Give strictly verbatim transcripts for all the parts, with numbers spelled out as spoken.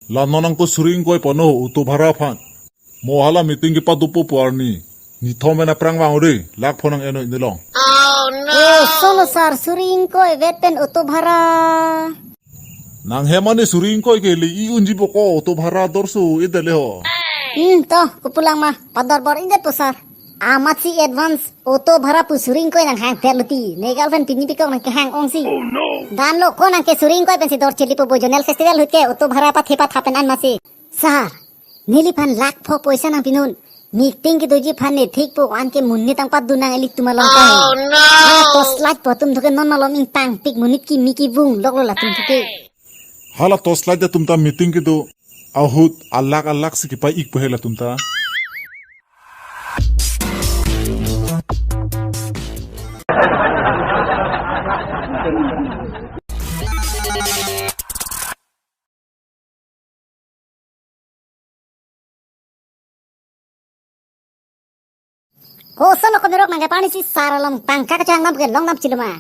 La non nangko suri ingkoi pono auto bhara aphan. Mo hala meeting kepadopo pu arni. Nithom pen aphrang vang ore, lakh pho nang-en noi nelong. Oh, solo sir, suri ingkoi vet pen auto bhara. Nang hem ani suri ingkoi ke le-i unji boko auto bhara dorso edele ho. Hmm, to, kopulang ma, padorbor indet po sir. Amatsi advance auto bhara pu suri ingkoi nanghang terluti. Ne girlfriend pini pikok nangkehang ongsi. Oh no. Dan lo ko nangke suri ingkoi pensi dor chili po Bojonal Festival ahut ke auto bhara pathe patha pen an masi. Sir, neliphan lakh pho poisa nangpinon. Meeting kedoji aphan ne thik po an ke monit tang padun nang ilitum along ta. Oh no. Hala torchlight po atum thoke non malom ingpangpik monit kimi kevung loklo latum thoke. Hala torchlight atum ta meeting kedo ahut alakh alakh si kepai-ik po he latum ta. Koson lo komirok nangke pani si sar along tangka kachang nam ke long nam chiluma.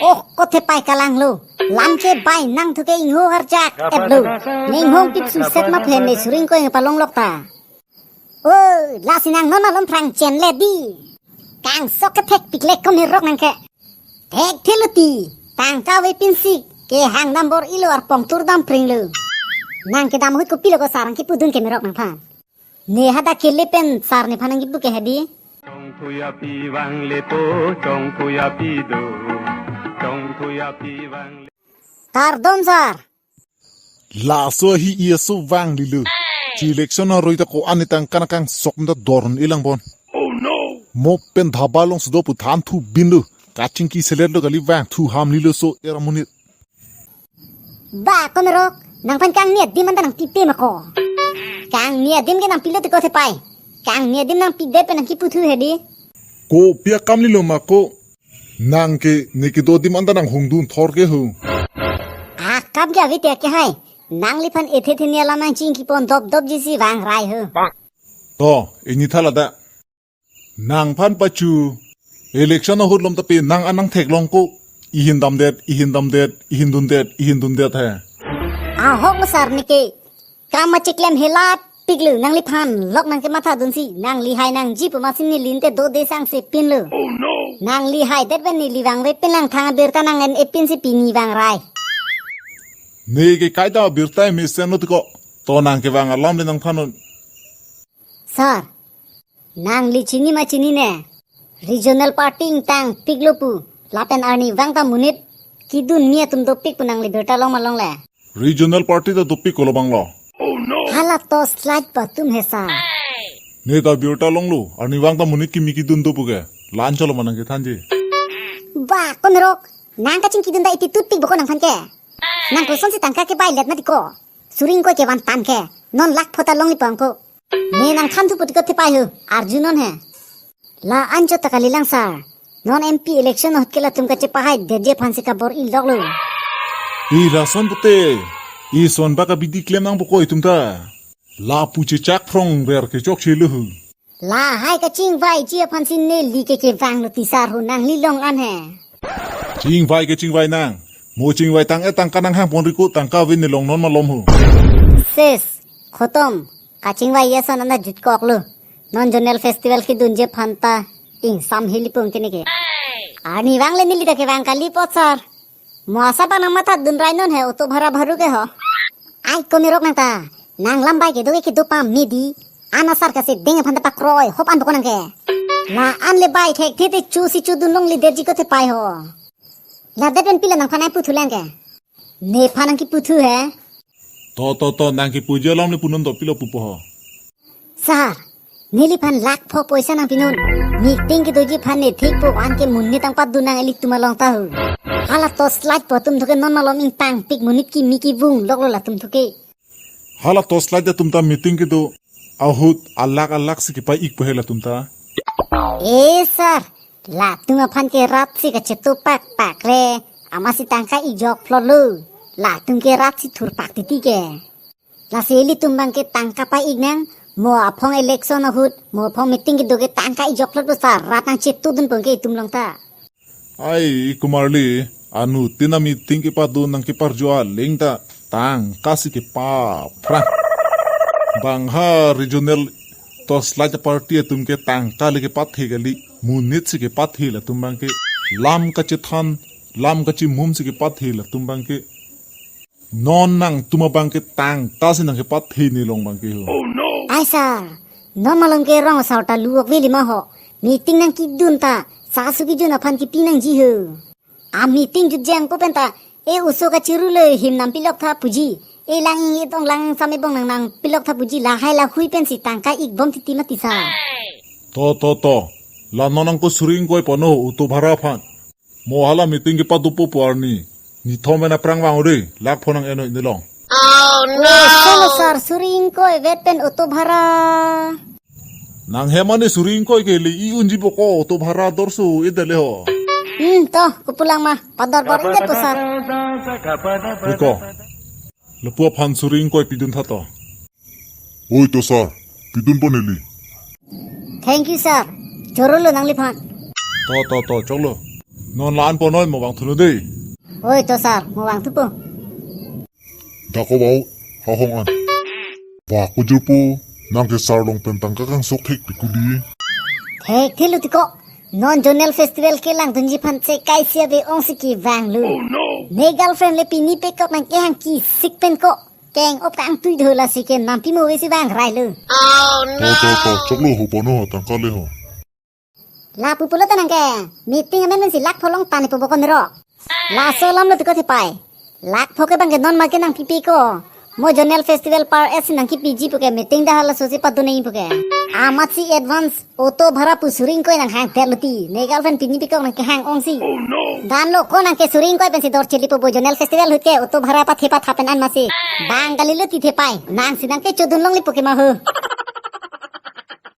Oh, kothe pai kalang lo. Lam ke bai nang thuke ingho harjak et lo. Ning hong pip su set ma phen ne suri ingkoi palong lok ta. Oh, lasi nang non malom phrang chen le di. Kangsok kethek pik le komirok nangke. Thektheluti, tangka ave pinsi, kehang dambor-ilo arpong tur dam pring lo. Nang kedam ahut kopilo ko sir nangkepudun kemirok nangphan. Ne hadak kele pen sir nephan nangkepu ke hedi. Chongphuya pi vang le po, chongphuya pi do, chongphuya pi vang le. Kardom sir. Laso hi iya so vanglilo. Chi election aroi ta ko-an etang kana kangsok ta dor-un elang bon. Oh no. Mo pen dhaba along sudo pu than thu bin lo. Kachingki selet lo kali vangthu ham lilo so era monit. Ba komirok, nangphan kangni adim anta nangpipe ma ko. Kangni adim ke nangpilo ti kothe pai. Kangni adim nangpidet pen nangkeputhu hedi. Kopi akam lilo ma ko. Nang ke ne kedo adim anta nanghongdun thor ke ho. Akam ke ave te ke hai. Nangliphan ethe the ne alam nangchingki pon dop dop jisi vang rai ho. To, ini thala da. Nangphan pachu. Election ahut lom tapi nang anang theklong ko. Ihin damdet, ihin damdet, ihin dundet, ihin dundet he. Ahok lo sir neke. Kam achiklem helap piklo nangliphan lok nangkematha dunsi nangli hai nangji pu masi neli ante dode sangse pinlo. Oh no. Nangli haidet pen neli vangve pin lang thang abirta nang-en-e pinsi pini vang rai. Ne ke kaita abirta mesen lo tiko. To nangkevang alam le nangthan non. Sir, nangli chini ma chinine. Regional party ingtangpiklo pu. Lapen arnivang ta monit kedun mi atum dopik pu nangli birta long ma longle. Regional party ta dopik kolo banglo. Oh no. Hala torchlight pu atum he sir. Ne ta birta longlo, arnivang ta monit kimi kedun do pu ke. La-an cholo ma nangkethanji. Ba komirok, nang kachingki dun ta iti tutpik boko nangphan ke. Nang kosonsi tangka kebai let ma tiko. Suri ingkoi kevan tan ke. Non lakh pho ta longle pangko. Ne nangthanthu pu tiko thepai ho, arju non he. La-an chot ta kalilang sir. Non M P election ahut ke latum kachepahai detji aphansi kabor-i loklo. I lason pute. Ison baka bidi klem nang boko itum ta. Lapu chechak phrong rer kechokche lo ho. Lahai kachingvaiji aphansi neli ke kevanglo ti sir ho nangli long an he. Chingvai ke chingvai nang. Mo chingvai tang-e tangka nanghang pon riko tangka ave ne long non malom ho. Ses, khotom. Kachingvai ason anta jutkoklo. Non Zonal Festival kedunji aphan ta ingsam heli pon ke neke. Arnivang le neli ta kevang kali po sir. Mo asa pa nangmatha dun rai non he auto bhara bharu ke ho. Ai komirok nang ta. Nang lam bai kedo ke kedo pame di. An asar kasedeng aphan ta pakroi hop an boko nangke. La-an le bai thekthe te chusi chudun longle detji kothe pai ho. Ladet pen pilo nangphan ai puthu lang ke. Nephan nangkeputhu he. To to to nangkepuji alam le punon to pilo pupo ho. Sir, neliphan lakh pho poisa nangpinon. Meeting kedoji aphan ne thik po an ke monit tang padun nang ilitum along ta ho. Hala torchlight pu atum thoke non malom ingpangpik monit kimi kevung loklo latum thoke. Hala torchlight atum ta meeting kedo ahut alakh alakh si kepai-ik po he latum ta. Eh sir, latum aphan ke rat si kachetu pakpak le, amatsi tangka ijok phlotlo. Latum ke rat si thurpak titi ke. Lasi ilitum abang ke tangka pai-ik nang, mo aphong election ahut, mo aphong meeting kedo ke tangka ijok phlot pu sir rat nangchetu dun pon ke itum along ta. Ai, Kumarli, anuttin a-meeting kepadun nangkeparju aling ta. tangka si kepaphrang. Bang ha regional torchlight party atum ke tangka le kepathe kali, monit si kepathe latum abang ke, lam kachethan, lam kachimum si kepathe latum abang ke. Non nangtum abang ke tangka si nangkepathe ne long abang ke ho. Ai sir, non malom ke rong asar ta luwak veli ma ho. Meeting nangkedun ta, sa su kejun aphan kipi nangji ho. A meeting jutje angko pen ta, e oso kachiru le him nampilok tha puji. E lang-ing e tong lang-ing same bong nang nangpilok tha puji, lahai lahui pensi tangka ikbom titi mati sir. To, to, to. La non angko suri ingkoi pono auto bhara aphan. Mo hala meeting kepadopo pu arni. Nithom pen aphrang vang ore, lakh pho nang-enoi ne long. Oh, no! Solo sir, suri ingkoi vet pen auto bhara. Nang hem ani suri ingkoi ke le-i unji po ko auto bhara dorso edale ho. Hmm, to, kopulang ma, pador bor ingat to sir. Eko. Lapu aphan suri ingkoi pidun tha to. Oi to sir, pidun po neli. Thank you sir. Chorolo nangliphan. To, to, to, choklo. Non la-an ponoi, mo vangthulo dei. Oi to sir, mo vangthupo. Dako bau, ha hong an. Ba kujurpo, nang ke sir long pen tangka kangsok thek pi kudi. Thekthelo tiko. Non zonal festival kelangdunji aphan chekai si ave ongsi kevanglo. Ne girlfriend le pini pekok nangkehang kisik pen ko. Keng-op kangtui do lasi ke nampi mo vesi vang railo. To, to, to, choklo ho pono ho tangka le ho. Lapu pulo ta nang ke, meeting amen si lakh pho long tani po bokon ro. Laso alam lo tiko thepai. Lakh pho ke abang ke non ma ke nangpipe ko. Mo zonal festival par es nangkipiji pu ke meeting dah laso si padun nangji pu ke. Amat si advance auto bhara pu suri ingkoi nanghang ter luti. Ne girlfriend pini pekok nangkehang ongsi. Dan lo ko nang ke suri ingkoi pensi dor chili po bo zonal festival ahut ke auto bhara pathe patha pen an masi. Bang kali luti thepai. Nang si nangkechodun longle pu ke ma ho.